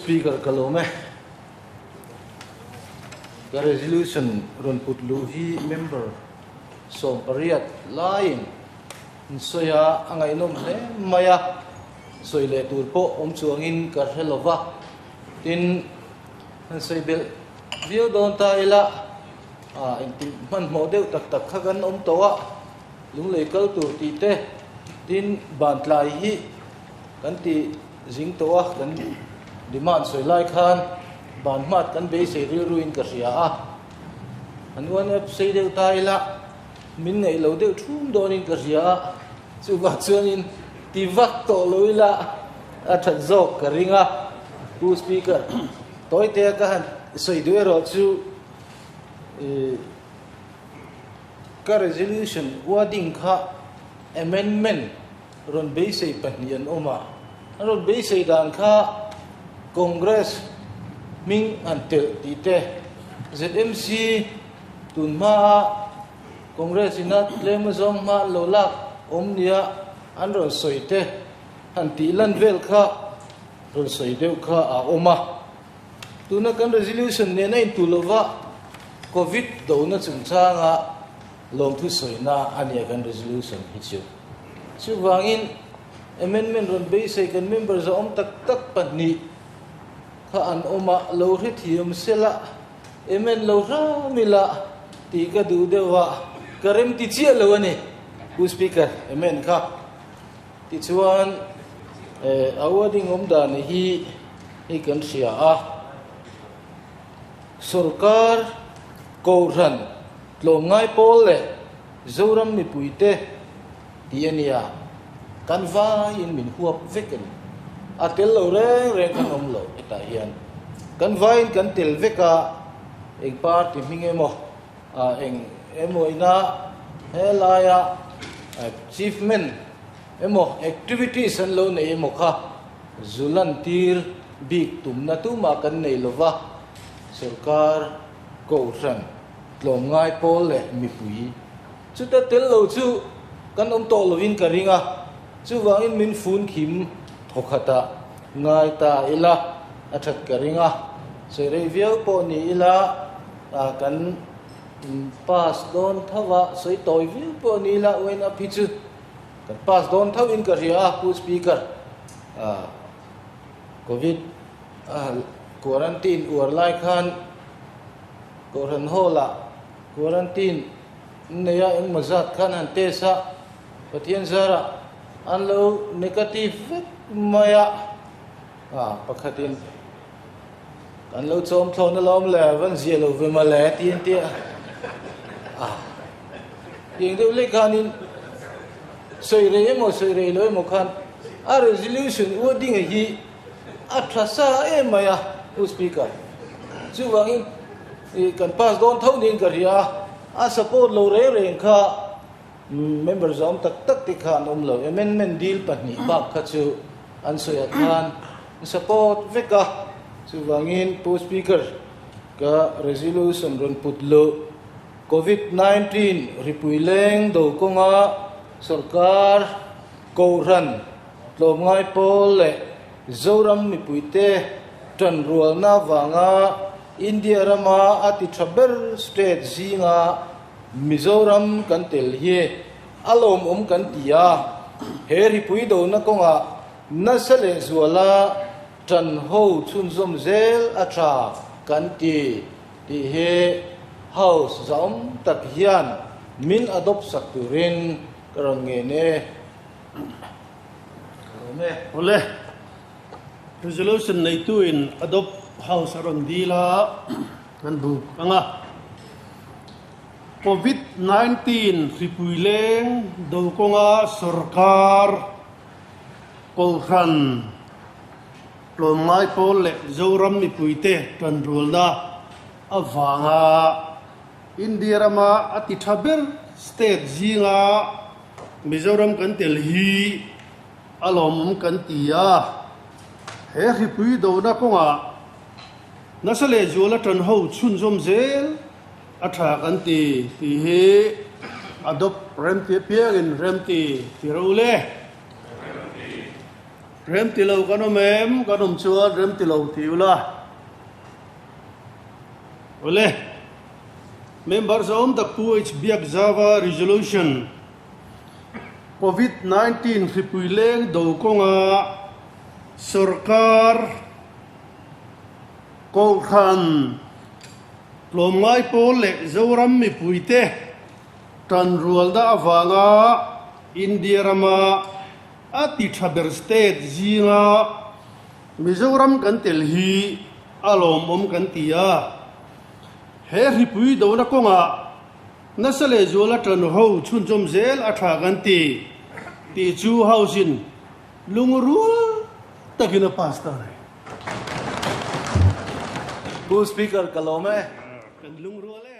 Speaker ka lawm e. Ka resolution rawn put luh hi member 18 laiin an sawi a, a ngaihnawm hle mai a, sawi leh tur pawh awm chuangin ka hre lo va. Tin, han sawi belh viau dawn ta ila, engtin hmanhmawh deuh tak tak kha kan awm tawh a, lunglei kal tur tih te, tin bantlai hi kan ti zing tawh a, kan demand sawi lai khan ban hmat kan beisei rilruin ka hria a, an uan sei deuh ta ila min ngaih lo deuh thum dawnin ka hria a, chuvang chuanin ti vak tawh lo ila a that zawk ka ring a, Pu Speaker, tawitea ka han sawi duh erawh chu ih ka resolution wording kha amendment Rawn beisei pahnih an awm a, an rawn beisei dan kha Congress hming an telh tih te, ZMC tun hmaa Congress ina tlem azawng hma an lo lak awm nia an rawn sawi te han tih lan vel kha rawn sawi deuh kha a awm a. Tuna kan resolution nen a intu lova Covid dona chungchanga lawmthu sawina a nia kan resolution hi chu. Chuvangin amendment rawn beisei kan member zawhawm tak tak pahnih kha an awm a, lo hrethiam sela amend lo hram ila tih ka duh deuh a, ka rem ti chiah lo a ni Pu Speaker, amend kha. Tichuan a wording awm dan hi hei kan hria a, Sorkar Kohhran tlawmngai pawl leh Zoram mipuite tih a nia, kan vaiin min huap vek a ni. A tel lo reng reng kan awm lo hetah hian. Kan vaiin kan tel vek a, eng party hming emaw, eng emaw ina helaia achievement emaw activities an lo nei emaw kha zu lantir bik tumna tumah kan nei lova, sorkar Kohhran tlawmngai pawl leh mipui chuta tel lo chu kan awm tawh lovin ka ring a, chuvangin min fun khim thawkhatah ngai ta ila a that ka ring a, sawi rei viau pawh ni ila kan pass dawn tho a, sawi tawi viau pawh ni ila wen up hi chu kan pass dawn tho in ka hria a, Pu Speaker Covid Quarantine uar lai khan Kohhran Hall ah quarantine an nei a, engmaw zat khan han test a, Pathian zarah an lo negative vek mai a, pakhatin kan lo chawm thlawn alawm le, van zia lo ve mawle ti an ti a, tiang deuh lek khanin sawi rei emaw sawi rei lo emaw khan a resolution wording a hi A tha sa em mai a, Pu Speaker. Chuvangin i kan pass dawn tho niin ka hria a, a support lo reng reng kha member zawm tak tak te kha an awm lo. Amendment deal pahnih bak kha chu an sawiah khan an support vek a. Chuvangin Pu Speaker, ka resolution rawn put luh Covid 19 ripui leng do kawnga sorkar Kohhran Tlawmngai pawl leh Zoram mipuite tanrualna vanga India rama a ti tha ber state zinga Mizoram kan tel hi a lawmawm kan ti a, he ripui dona kawngah nasa leh zuala tan ho chhunzawm zel a tha kan ti tih hi House zahawm tak hian min adopt sak turin ka rawn ngen e. Awle, Resolution neituin adopt House a rawn dil a, kan buk ang a. Covid 19 hripui leng do kawnga sorkar, Kohhran, tlawmngai pawl leh Zoram mipuite tanrualna avanga India rama a ti tha ber state zinga Mizoram kan tel hi a lawmawm kan ti a, he hripui dona kawngah nasa leh zuala tan ho chhunzawm zel a tha kan ti tih hi adopt remti apiangin remti ti ro le. Rem ti lo kan awm em? Kan awm chuan rem ti lo ti ula. Awle. Member zawm tak Pu H Biakzava Resolution Covid 19 hripui leng do kawnga sorkar Kohhran tlawmngai pawl leh Zoram mipuite tanrualna avanga India rama a ti tha ber state zinga Mizoram kan tel hi a lawmawm kan ti a. He hripui dona kawngah nasa lehzuala tan ho chhunchawm zel a tha kan ti tih chu House-in lungrual takin a pass ta reng. Pu Speaker ka lawm e. Kan lungrual e.